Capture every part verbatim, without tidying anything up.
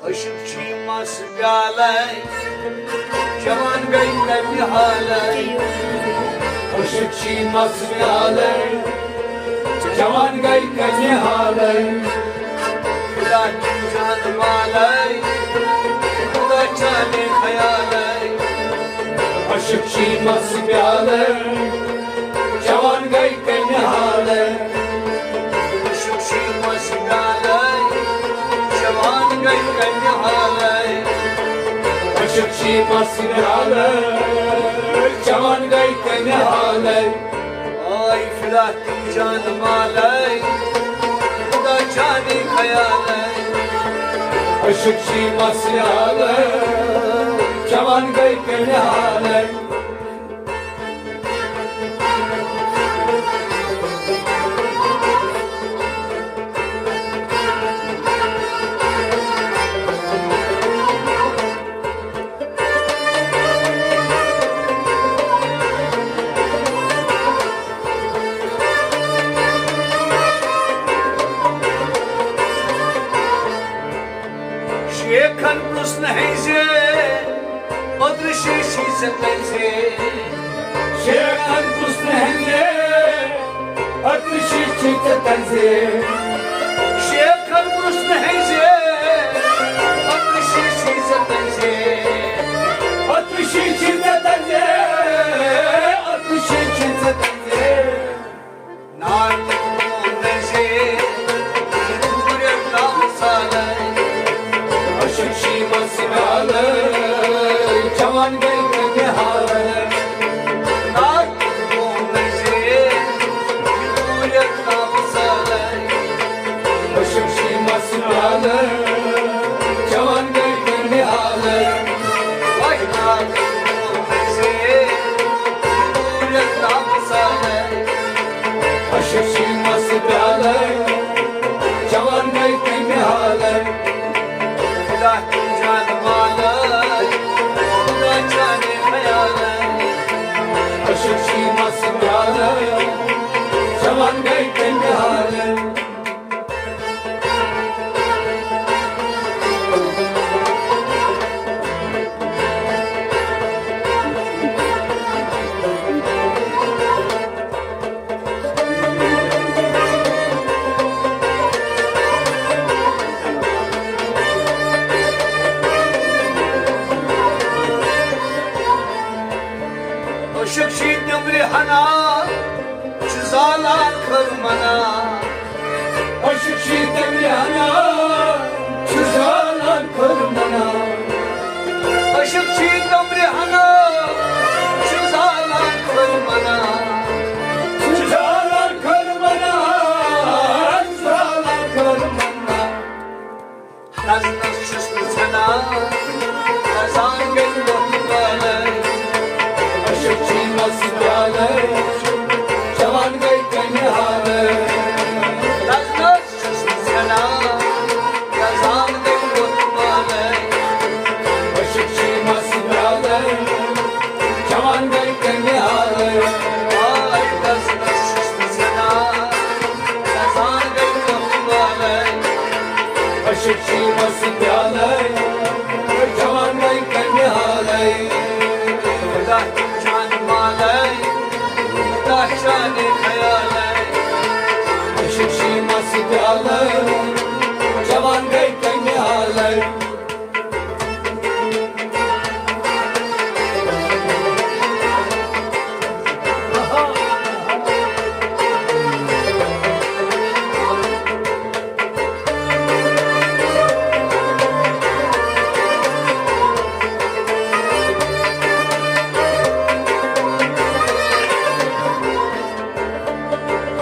عشق چھی مس پیالے، جوان گئی کمہِ حالے۔ عشق چھی مس پیالے، جوان گئی کمہِ حالے۔ خدا کی جان مالے، خدا چانے خیالے۔ عشق چھی مس پیالے، جوان گئی کمہِ حالے۔ عشق چھی مس پیالے، جوان گئی کمہِ حالے۔ عشق چھی مس پیالے، جوان گئی کمہِ حالے۔ آے فدا تم جان مالے، خدا چانے خیالے۔ عشق چھی مس پیالے، جوان گئی کمہِ حالے۔ شیخن پرٛژھ نہٕ ہیٚزِ، اوترٕ شیٖشی ژےٚ تَزِ۔ شیخن پرٛژھ نہٕ ہیٚزِ، اوترٕ شیٖشی ژےٚ تَزِ۔ شیخن پرٛژھ نہٕ ہیٚزِ، اوترٕ شیٖشی ژےٚ تَزِ۔ اوترٕ شیٖشی ژےٚ تَزِ، اوترٕ شیٖشی ژےٚ تَزِ۔ ناٹک نوم نزے، دوٗرٮ۪ر تام سالے۔ عشق چھی مس پیالے، جوان گئی کمہِ حالے۔ ناٹک نوم نزے، دوٗرٮ۪ر تام سالے۔ عشق چھی مس پیالے، جوان گئی کمہِ حالے۔ وای ناٹک نوم نزے، دوٗرٮ۪ر تام سالے۔ عشق چھی مس پیالے، جوان گئی کمہِ حالے۔ خدا تم جان مالے، خدا چانے خیالے۔ عشق چھی مس پیالے، جوان گئی کمہِ حالے۔ عشق چھی تمرِ ہنا، چھُ زالان خٲر منا۔ عشق چھی تمرِ ہنا، چھُ زالان خٲر منا۔ عشق چھی تمرِ ہنا، چھُ زالان خٲر منا۔ چھُ زالان خٲر منا، چھُ زالان خٲر منا۔ نزنس چھُس نہٕ ژھٮ۪نان، نزان گٔے وۄتھ والے۔ عشق چھی مس پیالے، جوان گٔے کمہِ حالے۔ نزنس چھُس نہٕ ژھٮ۪نان، نزان گٔے وۄتھ والے۔ عشق چھی مس پیالے، جوان گٔے کمہِ حالے۔ آے نزنس چھُس نہٕ ژھٮ۪نان، نزان گٔے وۄتھ والے۔ عشق چھی مس پیالے، جوان گٔے کمہِ حالے۔ خدا تم جان مالے، خدا چانے خیالے۔ عشق چھی مس پیالے، جوان گٔے کمہِ حالے۔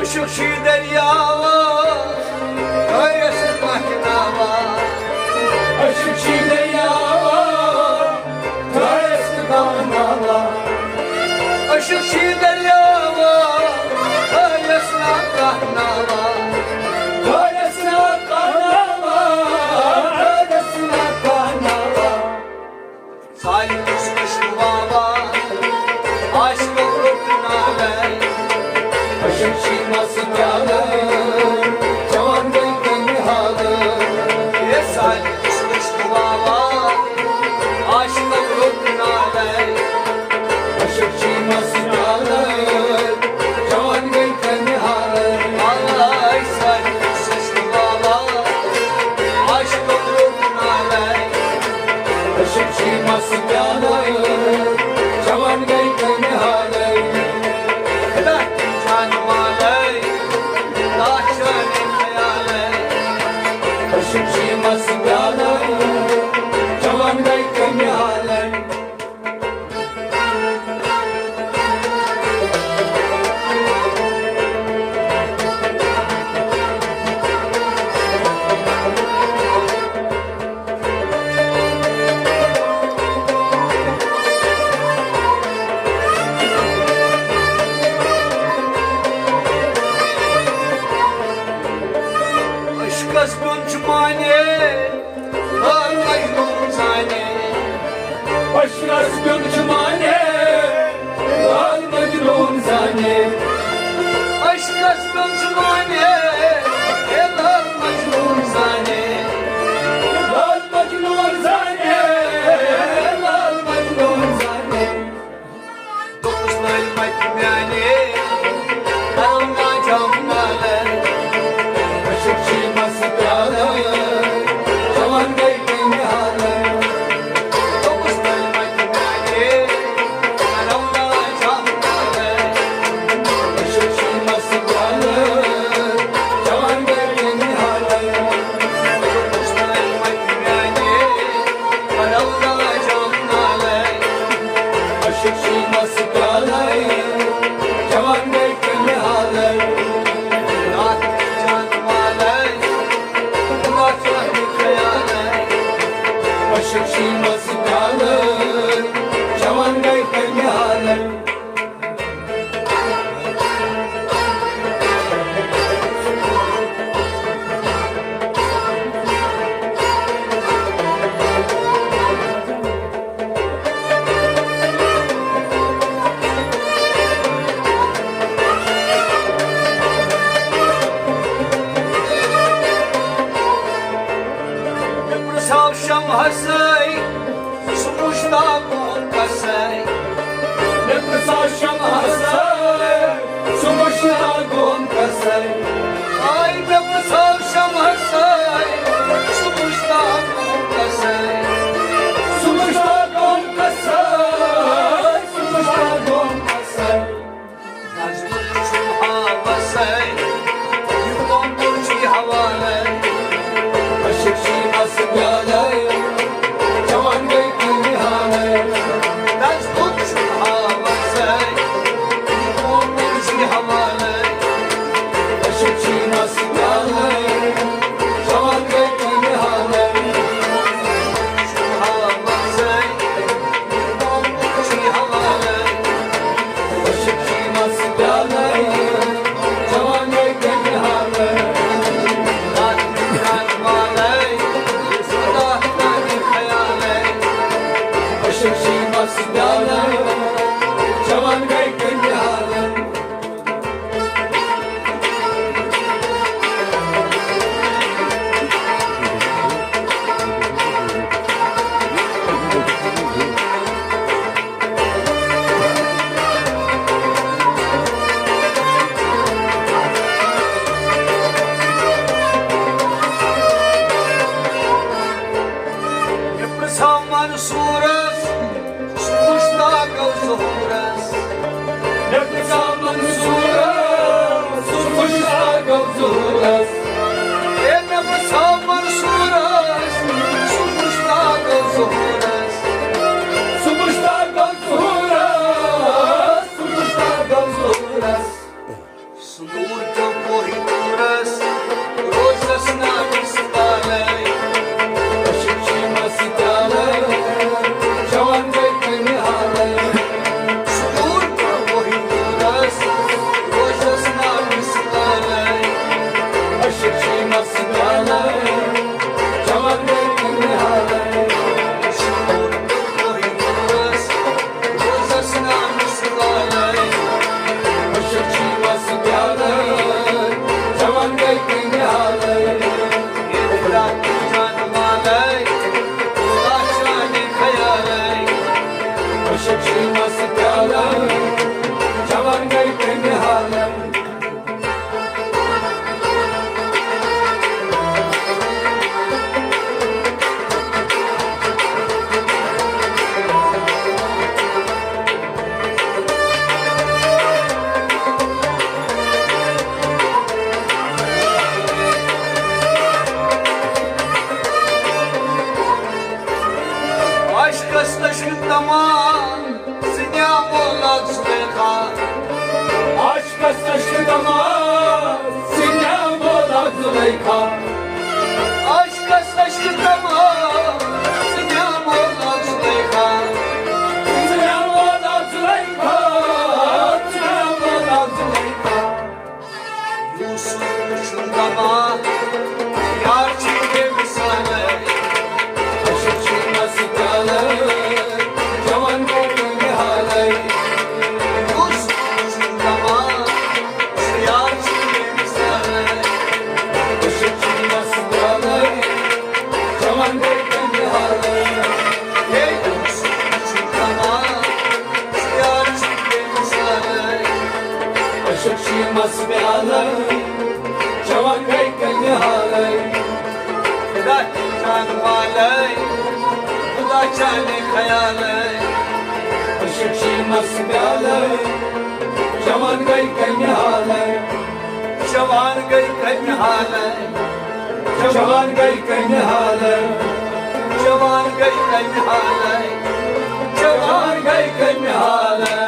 عشق چھی دریاوا، گرس مکھناوا۔ عشق چھی دریاوا، گرس مکھناوا۔ عشق چھی دریاوا، گرس مکھناوا۔ گرس مکھناوا، گرس مکھناوا۔ سالکس عشق واوا، عاشق روٚٹ نالے۔ عشق چھی مس پیالے، جوان گٔے کمہِ حالے۔ اے سالکس عشق شمہسے، سُہ مُشتاق گوٚم کسے۔ مےٚ پرٛژھاو شمہسے، سُہ مُشتاق گوٚم کسے۔ آے مےٚ پرٛژھاو شمہسے، سُہ مُشتاق گوٚم کسے۔ سُہ مُشتاق گوٚم کسے، سُہ مُشتاق گوٚم کسے۔ نظمُک چھُم ہاوسے، یہِ کۄنٛگ چھُے حوالے۔ عشق چھُے مس پیالے، جوان گٔے کُنہِ حالے۔ نظمُک چھُم ہاوسے، یہِ کۄنٛگ چھُے حوالے۔ عشق چھُے مس پیالے، جوان گٔے کُنہِ حالے۔ چھُم ہاوسے، یہِ کۄنٛگ چھُے حوالے۔ عشق چھُے مس پیالے، جوان گٔے کُنہِ حالے۔ رات رات والے، سدا سدا خیالے۔ عشق چھُے مس پیالے، جوان گٔے کُنہِ حالے۔ مےٚ پرٛژھاو منصوٗرس، سُہ مُشتاق گوٚو ظہوٗرس۔ مےٚ پرٛژھاو منصوٗرس، سُہ مُشتاق گوٚو ظہوٗرس۔ اے مےٚ پرٛژھاو منصوٗرس، سُہ مُشتاق گوٚو ظہوٗرس۔ سُہ مُشتاق گوٚو ظہوٗرس، سُہ مُشتاق گوٚو ظہوٗرس۔ سُہ نوٗر پیوٚو کوہہِ طوٗرس، روزس ناوِ سُہ پالے۔ عشق چھُے مس پیالے، جوان گٔے کُنہِ حالے۔ سُہ نوٗر پیوٚو کوہہِ طوٗرس، روزس ناوِ سُہ پالے۔ عشق چھُے مس پیالے، جوان گٔے کُنہِ حالے۔ سُہ نوٗر پیوٚو کوہہِ طوٗرس، روزس ناوِ سُہ پالے۔ عشق چھُے مس پیالے، جوان گٔے کُنہِ حالے۔ اے خدا تُل جان والے، خدا چانہِ خیالے۔ عشق چھُے مس پیالے، جوان گٔے کُنہِ حالے۔ عشقس نشہِ تمام، ژٕ نیا مولاد زلیخا۔ عشقس نشہِ تمام، ژٕ نیا مولاد زلیخا۔ عشقس نشہِ تمام، ژٕ نیا مولاد زلیخا۔ ژٕ نیا مولاد زلیخا، ژٕ نیا مولاد زلیخا۔ یوسف وٕچھُن دپان، یار چھُ بے مثالے۔ عشق چھُ مس پیالے، جوان گوٚو کُنہِ حالے۔ یوسف وٕچھُن دپان، یار چھُ بے مثالے۔ عشق چھُ مس پیالے، جوان گوٚو کُنہِ حالے۔ ہے یوسف وٕچھُن دپان، یار چھُ بے مثالے۔ عشق چھُ مس پیالے، جوان گٔے کُنہِ حالے۔ خدا چانہِ والے، خدا چانہِ خیالے۔ عشق چھُ مس پیالے، جوان گٔے کُنہِ حالے۔ جوان گٔے کُنہِ حالے۔ جوان گٔے کُنہِ حالے۔ جوان گٔے کُنہِ حالے۔ جوان گٔے کُنہِ حالے۔